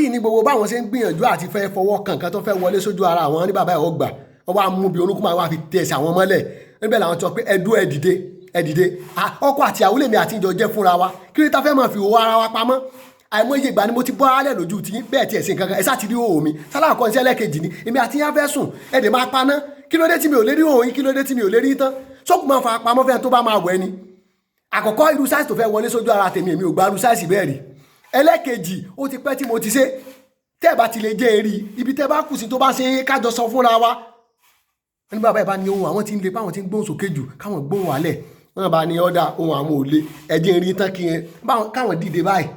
Yìí ní gbogbo báwọn ṣe ń gbìyànjú àti fẹ́ fọwọ́ kan nǹkan tó fẹ́ wọlé sójú ara àwọn ní bàbá ẹ̀ ó gbà wọ́n wá mú bí orúnkún máa wá fi tẹ̀sí àwọn mọ́lẹ̀. Níbẹ̀ làwọn sọ pé, "Ẹ dúró, ẹ dìde, ẹ dìde." Ọkọ àti ìyàwó lèmi àti ìjọ jẹ́ fúnra wa. Kí ló ta fẹ́ máa fi òwò ara wa pamọ́? Àìmọye ìgbà ni mo ti bọ́ alẹ́ lójú tí bẹ́ẹ̀ tiẹ̀ sí nǹkan kan. Ẹ sá ti rí òwò mi sálà kan sí ẹlẹ́kejì ni èmi àti yín á fẹ́ sùn, ẹ dẹ̀ máa paná. Kí ló dé tí mi ò lè rí òwò yín? Kí ló dé tí mi ò lè rí tán sókùn máa fa pamọ́ fẹ́ tó bá máa wẹ̀ ni? Àkọ́kọ́, irú size tó fẹ́ wọlé sójú ara tèmi, èmi ò gba irú size bẹ́ẹ̀ rí. Ẹlẹ́kejì, ó ti pẹ́ tí mo ti ṣe. Tẹ́ ẹ bá ti lè jẹ́ eré ibi tẹ́ bá kù sí tó bá ṣe é kájọ sọ fúnra wa. Ní bàbá ẹ̀ bá ní ohun àwọn tí ń le páwọn tí ń gbóhùn sókè jù, káwọn gbóhùn wálẹ̀. Wọn bá ní ọ̀dà, ohun àwọn ò le, ẹ̀jẹ̀ ń rí tán kí n káwọn dìde báyìí,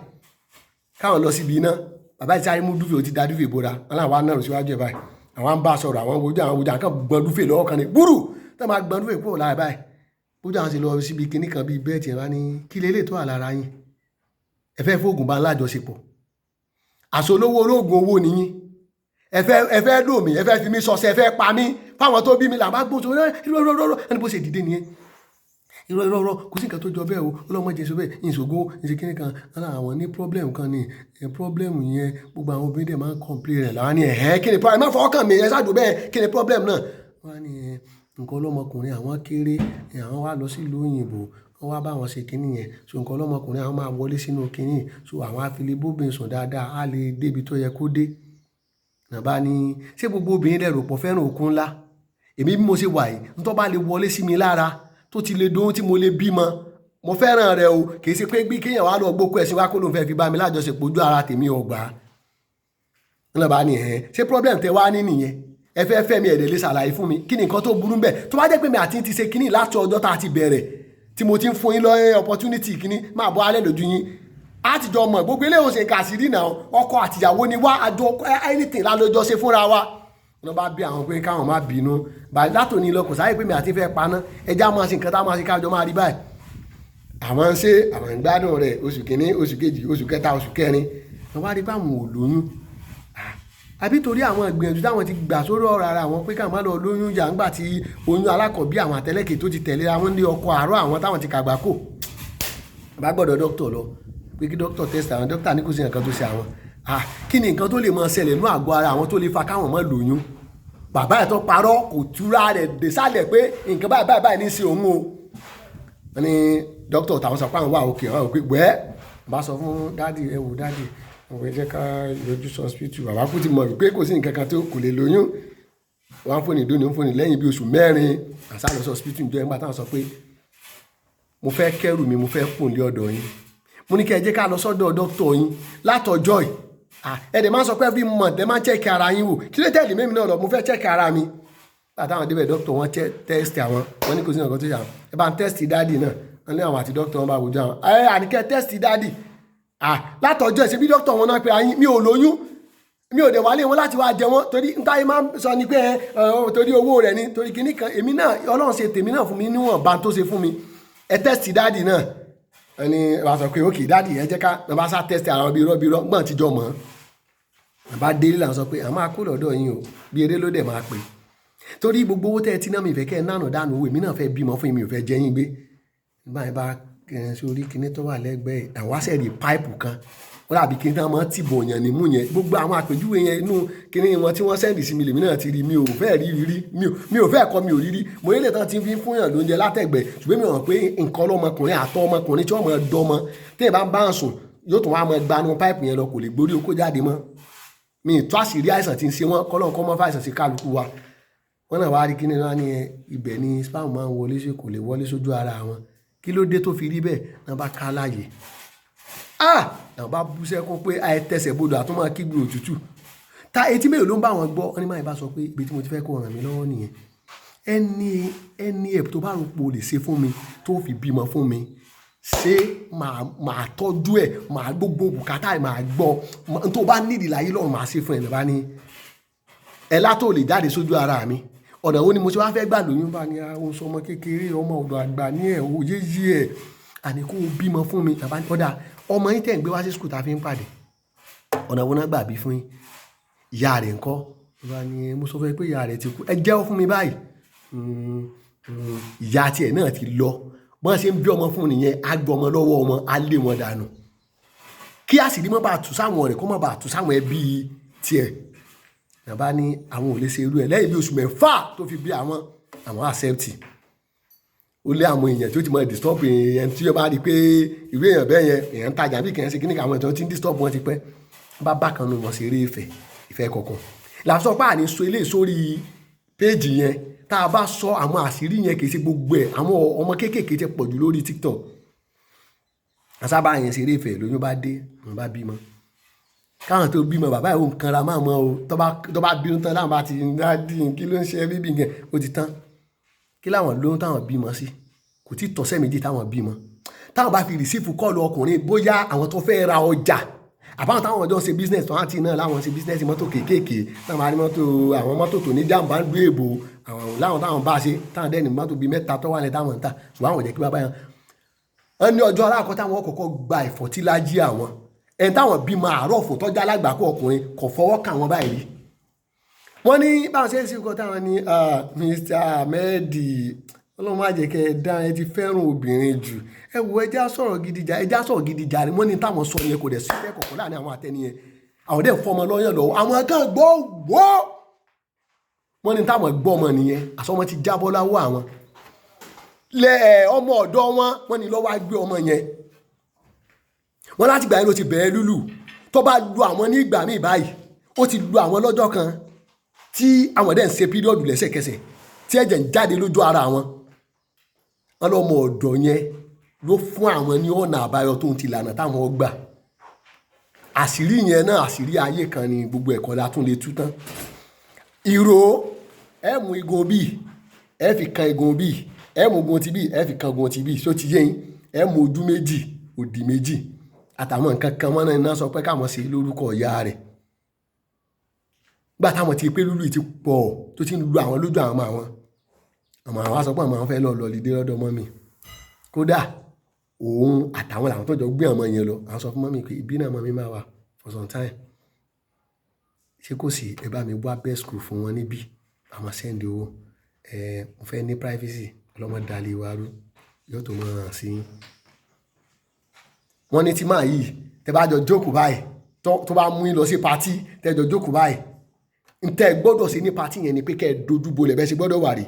káwọn lọ síbi iná. Bàbá yìí sáré mú duvet, ó ti da duvet bora. Wọn làwọn á nàró síwájú ẹ̀ báyìí, àwọn ń bá a sọ̀rọ̀, àwọn wojú, àwọn wojú, àwọn kan gbọ́n duvet lọ́wọ́ kan ní gbúrú tó máa gbọ́n duvet kúrò lára báyìí. Bójú àwọn sì lọ síbi kinní kan bíi bẹ́ẹ̀tì ẹ̀ bá ní, "Kí lélẹ̀ tó wà lára yín? Ẹ fẹ́ fóògùn bá ń lájọṣepọ̀? Àṣọ olówó olóògùn owó nìyí. Ẹ fẹ́ lò mí, ẹ fẹ́ fi mí sọsẹ, ẹ fẹ́ pa mí fáwọn tó bí mi." Là bá gbóhùn sórí irọ́, irọ́, irọ́. Ẹni bó ṣe dìde nìyẹn. "Irọ́, irọ́, irọ́, kò sí nǹkan tó jọ bẹ́ẹ̀ o. Ọlọ́mọ jésù bẹ́ẹ̀, ìṣògo ìṣèkínní kan àwọn ní problem kan ní ẹ̀. Problem yẹn, gbogbo àwọn obìnrin dẹ̀ máa ń complain rẹ̀." Làwọn ní, "Ẹ̀hẹ́, kí ni problem? Ẹ má fọwọ́ kàn mí, ẹ ṣáàdùn bẹ́ẹ̀. Kí ni problem náà?" Wọ́n á ní nǹkan ọlọ́mọkùnrin àwọn kéré, àwọn wá lọ sílùú òyìnbó, wọ́n wá bá wọn ṣe kínní yẹn. So nǹkan ọlọ́mọkùnrin àwọn máa wọlé sínú kínní, so àwọn á fi lè bóbìnrin sùn dáadáa, á lè débi tó yẹ kó dé. Nàbá ní, "Ṣé gbogbo obìnrin lẹ rò pọ̀ fẹ́ràn okun ńlá? Èmi bí mo ṣe wà yìí, ń tó bá lè wọlé sí mi lára, tó ti lè dóhun tí mo lè bímọ, mo fẹ́ràn rẹ o. Kì í ṣe pé bí kéèyàn wá lọ gbókó ẹ̀sìn wá kó ló ń fẹ́ fi bá mi lájọṣepọ̀, ojú ara tèmi ò gbà á." Ńlá ní, "Ẹ̀ ṣé problem tẹ wá ní nìyẹn? Ẹ fẹ́ fẹ́ mi, ẹ̀dẹ̀ lè ṣàlàyé fún mi kí ni nǹkan tó burú bẹ́ẹ̀? Tó bá jẹ́ pé mi àti ti ṣe kínní láti ọjọ́ tá a ti bẹ̀rẹ̀, tí mo ti ń fún yín lọ opportunity kínní máa bọ́ alẹ́ lójú yín, á ti jọ mọ̀ gbogbo eléyìí ṣe kàṣírí náà. Ọkọ àtìyàwó ni wá, àjọ anything lálọ́jọ́ ṣe fúnra wa." Wọ́n bá bí àwọn pé káwọn má bínú báyìí. Látòní lọ, kò sáyé pé mi àti fẹ́ paná. Ẹjẹ́ á máa ṣe nǹkan tá a máa ṣe, kájọ máa rí báyìí. Àwọn ń ṣe, àwọn ń gbádùn rẹ̀. Oṣù kìíní, oṣù kejì, oṣù kẹta, oṣù kẹrin, wọ́n wá rí pé àwọn ò lóyún. Àbí torí àwọn ìgbìyànjú táwọn ti gbà sórí ọ̀rọ̀ ara àwọn pé káwọn má lọ lóyún yà ńgbà tí oyún alákọ̀ọ́bí àwọn àtẹlẹ́kẹ̀ tó ti tẹ̀lé àwọn ní ọkọ àárọ̀ àwọn táwọn ti kàgbá kò bá gbọ́dọ̀ dókítà lọ pé kí dókítà test àwọn. Dókítà ní kò sí nǹkan tó ṣe àwọn. Kí ni nǹkan tó lè máa ṣẹlẹ̀ ní àgọ́ ara àwọn tó lè fa káwọn má lóyún? Bàbá ẹ̀ tó parọ́ kò túra rẹ̀ désàlẹ̀ pé nǹkan báyìí báyìí báyìí ní í ṣe òun o. Wọ́n ní dókítà táwọn sọ pé àwọn wà òkè, àwọn òkè wẹ́ẹ́ bá sọ fún daddy, "Ẹ wò daddy, àwọn ẹ jẹ́ ká yọjú sí hospital." Bàbá kú ti mọ̀ wípé kò sí nǹkan kan tó kò lè lóyún. Wọ́n á fóònù ìdóni, ń fóònù lẹ́yìn bí oṣù 4, àṣà lọ sí hospital. Ìjọ ẹgbà táwọn sọ pé, "Mo fẹ́ kẹ́rù mi, mo fẹ́ kùn lé ọ̀dọ̀ yín. Mo ní kí ẹ jẹ́ ká lọ sọ́dọ̀ dókítà yín látọjọ́ yìí. Ẹ dẹ̀ máa ń sọ pé every month ẹ máa ń check ara yín wò. Kí ló tẹ̀lé mímí náà lọ? Mo fẹ́ check ara mi." Látàwọn débẹ̀, dókítà wọn test àwọn, wọn ní kò sí nǹkan tó ṣe àwọn. "Ẹ bá ń test daddy náà." Wọn ní àwọn àti dókítà wọn bá wojú àwọn. "Ẹ àníkẹ́ test daddy látọjọ́ ìṣe bí dókítà wọn náà pé ayín mi ò lóyún, mi ò dẹ̀ wálé wọn láti wá jẹ wọn." Torí ntáyé máa ń sọ ni pé ẹ torí owó rẹ̀ ni, torí kinní kan. Èmi náà, Ọlọ́run ṣe tèmi náà fún mi níwọ̀n bá tó ṣe fún mi. "Ẹ test daddy náà." Ẹni wàá sọ pé, "Ok daddy, ẹ jẹ́ ká." Ẹ bá sá test ara wọn bí irọ́ bí irọ́ gbọ́n tíjọ́ mọ́. Ẹ bá délé làwọn sọ pé àwọn máa kó lọ́dọ̀ yín o, bí eré ló dẹ̀ máa pè, torí gbogbo owó tẹ́ ẹ ti ná mi ìfẹ́ kẹ́ ẹ nánà dànù owó. Èmi náà fẹ́ bímọ fún mi, ò fẹ́ jẹ́ yín gbé báyìí. Bá sórí kinní tó wà lẹ́gbẹ̀ẹ́ àwọn wá sẹ́ẹ̀rì pipe kan, wọ́n dàbí kinní tí wọ́n máa ń tìbọ̀ yàn nímú yẹn. Gbogbo àwọn àpèjúwe yẹn inú kinní wọn tí wọ́n send sí mi, lèmi náà ti rí. Mi ò fẹ́ rí rí, mi ò fẹ́ kọ́, mi ò rí rí. Mo nílẹ̀ tán ti fi fún yàn lóúnjẹ látẹ̀gbẹ́, ṣùgbọ́n mi ò mọ̀ pé nǹkan ọlọ́mọkùnrin àtọ́ ọmọkùnrin tí wọ́n máa dọ́mọ tí ì bá ń bá ń sùn, yóò tún wá máa gbanú pipe yẹn lọ, kò lè gbórí okó jáde mọ́. Mi ì tó àṣírí àìsàn tí ń ṣe wọ́n, kọ́lọ́n kọ́ mọ́ fàìsàn sí kálukú wa. Wọ́n náà wá rí kíní náà ní ibẹ̀ ni sperm máa ń wọlé sí, kò lè wọlé sójú ara wọn. Kí ló dé tó fi rí bẹ́ẹ̀? Náà bá ká láàyè, ah, náà bá bú sẹ́kún pé àìtẹsẹ̀ bodò àtúmọ̀ kígbe òtútù ta etí. Mélòó ló ń bá wọn gbọ́? Wọ́n ní máa bá sọ pé ibi tí mo ti fẹ́ kó ràn mí lọ́wọ́ nìyẹn. Ẹni ẹ̀ tó bá rò pé o lè ṣe fún mi tó fi bímọ fún mi, ṣé màá tọ́jú ẹ̀, màá gbogbo bùkátà ẹ̀, màá gbọ́ tó bá nídìí láyé lọ́rùn, màá ṣe fún ẹ̀. Lọ́ba ní ẹ̀ látò lè jáde sójú ara mi, ọ̀nà wo ni mo ṣe wá fẹ́ gbà lóyún? Bá ní àwọn sọmọ kékeré, ọmọ ọ̀dọ̀ àgbà ní ẹ̀, òye yí ẹ̀, àní kó o bímọ fún mi. Bàbá ní ọ̀dà, ọmọ yín tẹ̀ ń gbé wá sí school tá a fi ń pàdé, ọ̀nà wo náà gbà bí fún yín? Ìyá rẹ̀ ńkọ́? Bàbá ní, "Mo sọ fún ẹ pé ìyá rẹ̀ ti kú. Ẹ jẹ́wọ́ fún mi báyìí." Ìyá tiẹ̀ náà ti lọ. Bọ́n ṣe ń bí ọmọ fún nìyẹn, á gbọ́ ọmọ lọ́wọ́ ọmọ, á lé wọn dànù. Kí àṣírí má bàa tú sáwọn rẹ̀, kó má bàa tú sáwọn ẹbí tiẹ̀. Bàbá ní àwọn ò lè ṣe irú ẹ̀. Lẹ́yìn bí oṣù 6 tó fi bí àwọn, àwọn accept. Ó lé àwọn èèyàn tí ó ti mọ disturb èèyàn, tí ó bá rí i pé ìwé èèyàn bẹ́ẹ̀ yẹn, èèyàn ń tajà bí kìí ṣe kíní, àwọn èèyàn tí ń disturb wọn ti pẹ́. Bá bákan nu wọn ṣe eré ìfẹ́, ìfẹ́ kọ̀ọ̀kan làásọ pé àní so eléyìí sórí péèjì yẹn. Tá a bá sọ àwọn àṣírí yẹn, kì í ṣe gbogbo ẹ̀. Àwọn ọmọ kéékèèké ti pọ̀ jù lórí TikTok. Àsábà yẹn ṣeré ìfẹ́, lóyún bá dé, wọn bá bímọ. Káwọn tó bímọ, bàbá ìwò nǹkan ra máa mọ o. Tó bá bínú tán, láwọn bá ti dádì, kí ló ń ṣe bíbí yẹn, ó ti tán. Kí láwọn lóyún táwọn bímọ sí, kò tí tọ́sẹ̀ 2 táwọn bímọ, táwọn bá fi receive call ọkùnrin, bóyá àwọn tó fẹ́ ra ọjà àbáwọn táwọn ọjọ́ ṣe business tó àti náà láwọn ṣe business mọ́tò kéékèèké, táwọn máa ní mọ́tò, àwọn mọ́tò tó ní jàǹbá ń dún èbò, àwọn láwọn táwọn bá ṣe, táwọn dẹ́ni mọ́tò bíi 3 tó wà ní táwọn ń tà. Ṣùgbọ́n àwọn jẹ́ kí bàbá yẹn wọ́n ní ọjọ́ aláàkọ́ táwọn kọ́kọ́ gba ìfọ̀tílájí àwọn ẹni táwọn bímọ àárọ̀ fún, tọ́jú alágbàkọ́ ọkùnrin, kò fọwọ́ kà wọ́n báyìí rí. Wọ́n ní báwọn ṣe ń sìnkọ́ táwọn ní, "Mr. Ahmed, Ọlọ́run má jẹ́ kẹ́ ẹ dá, ẹ ti fẹ́ràn obìnrin jù. Ẹ wo, ẹjá sọ̀rọ̀ gidi jà, ẹjá sọ̀rọ̀ gidi jà ni." Wọ́n ní táwọn sọ yẹn, kò dẹ̀ sí fẹ́ kọ̀ọ̀kan láàrin àwọn àtẹni yẹn. Àwọn dẹ̀ fọmọ lọ́yàn lọ́wọ́, àwọn kan gbọ́ wọ́. Wọ́n ní táwọn gbọ́ ọmọ nìyẹn, àsọmọ ti jábọ́ láwọ́ àwọn lẹ ọmọ ọ̀dọ́ wọn. Wọ́n ní lọ́wọ́ á gbé ọmọ yẹn. Wọ́n láti gbà yẹn ló ti bẹ̀rẹ̀ lúlù. Tó bá lu àwọn ní ìgbà míì báyìí, ó ti lu àwọn lọ́jọ́ kan tí àwọn dẹ̀ ń ṣe period lẹ́sẹ̀kẹsẹ̀, tí ẹ̀jẹ̀ ń jáde lójú ara wọn. Wọ́n lọ́mọ ọ̀dọ̀ yẹn ló fún àwọn ní ọ̀nà àbáyọ tó ń ti lànà táwọn gbà. Àṣírí yẹn náà, àṣírí ayé kan ni, gbogbo ẹ̀kọ́ la tún lè tú tán. Ìró, ẹ mú igun bíi, ẹ fi kan igun bíi, ẹ mú igun ti bíi, ẹ fi kan igun ti bíi, só ti yé yín? Ẹ mú ojú méjì, òdì méjì, àtàwọn nǹkan kan. Wọn náà iná sọ pé káwọn ṣe lórúkọ ìyá rẹ̀. Gbà táwọn ti pé lúlù ti pọ̀ tó ti ń lu àwọn lójú àwọn ọmọ àwọn, àmọ́ àwọn sọ pé àwọn fẹ́ lọ lọlídé lọ́dọ̀ mummy. Kódà òun àtàwọn làwọn tó jọ gbé ọmọ yẹn lọ. Àwọn sọ fún mummy pé ibi náà mummy máa wà for some time. Ṣé kò sí, ẹ bá mi wá best school fún wọn níbí, àwọn send owó. Ẹ mo fẹ́ ní privacy, ọlọ́mọ dalẹ̀ wa rú, yóò tó máa hàn sí yín. Wọ́n ní tí máa yìí, tẹ bá jọ jókòó báyìí, tó bá mú yín lọ sí party, tẹ jọ jókòó báyìí, ntẹ gbọ́dọ̀ ṣe ní party yẹn ni pé kẹ́ ẹ dojú bolẹ̀. Bẹ́ẹ̀ ṣe gbọ́dọ̀ wà rí.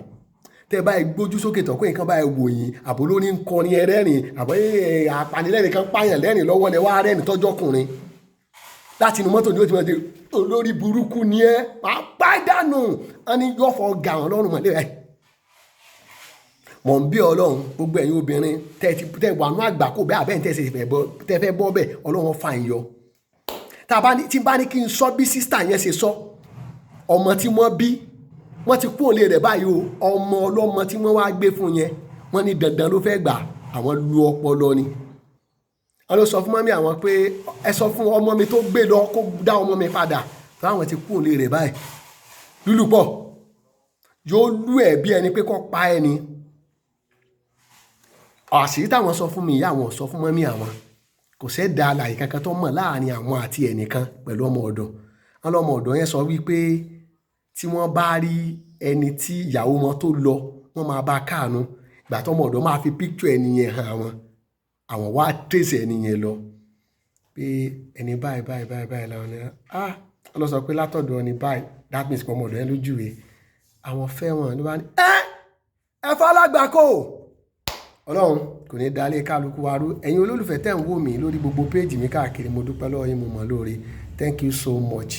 Tẹ báyìí gbójú sókè tán, kó nǹkan báyìí wò yín, àbò lórí ń kọrin ẹrẹ́rìn, àbọ̀ apanilẹ́rìn kan pààyàn lẹ́rìn lọ́wọ́, lẹ wá rẹ́rìn tọ́jọ́kùnrin, láti inú mọ́tò ni ó ti máa di, "Olórí burúkú ni ẹ́, máa pàdánù." Wọn ní yóò fọ gà wọn lọ́rùn mọ́lẹ́ ẹ̀. Mọ̀ ń bí Ọlọ́run, gbogbo ẹ̀yin obìnrin tẹ́ ti tẹ́ wà nú àgbà kó bẹ́ẹ̀, àbẹ́ tẹ́ ṣe tẹ́ fẹ́ bọ́ bẹ́ẹ̀, Ọlọ́run fà ń yọ. Tá a bá ní tí bá ní kí n sọ bí sister yẹn ṣe sọ, ọmọ tí wọ́n bí, wọ́n ti kú òlé rẹ̀ báyìí o. Ọmọ ọlọ́mọ tí wọ́n wá gbé fún yẹn, wọ́n ní dandan ló fẹ́ gbà. Àwọn lu ọpọlọ ni. Wọ́n ló sọ fún mummy àwọn pé ẹ sọ fún ọmọ mi tó gbé lọ kó dá ọmọ mi padà, táwọn ti kú òlé rẹ̀ báyìí. Lúlù pọ̀, yóò lú ẹ̀ bí ẹni pé kó pa ẹni. Àṣírí táwọn sọ fún mi, ìyá àwọn sọ fún mummy àwọn, kò sẹ́ da àlàyé kankan tó mọ̀ láàrin àwọn àti ẹnìkan pẹ̀lú ọmọ ọ̀dọ̀ wọn. Lọ́mọ ọ̀dọ̀ yẹn sọ wípé tí wọ́n bá rí ẹni tí ìyàwó wọn tó lọ, wọ́n máa bá káànú. Ìgbà tó ọmọ ọ̀dọ̀ máa fi picture ẹni yẹn hàn àwọn, àwọn wá trace ẹni yẹn lọ pé ẹni báyìí báyìí báyìí báyìí làwọn ni. Ah, wọ́n lọ sọ pé látọ̀dọ̀ ẹni báyìí, that means pé ọmọ ọ̀dọ̀ yẹn lójúwe àwọn fẹ́ wọn ló bá ní ẹ ẹ fọlágbàkó. Ọlọ́run kò ní dalé kálukú wa rú. Ẹ̀yin olólùfẹ́ tẹ̀ ń wò mí lórí gbogbo péèjì mi káàkiri, mo dúpẹ́ lọ́wọ́ yín, mo mọ̀ lóore. Thank you so much.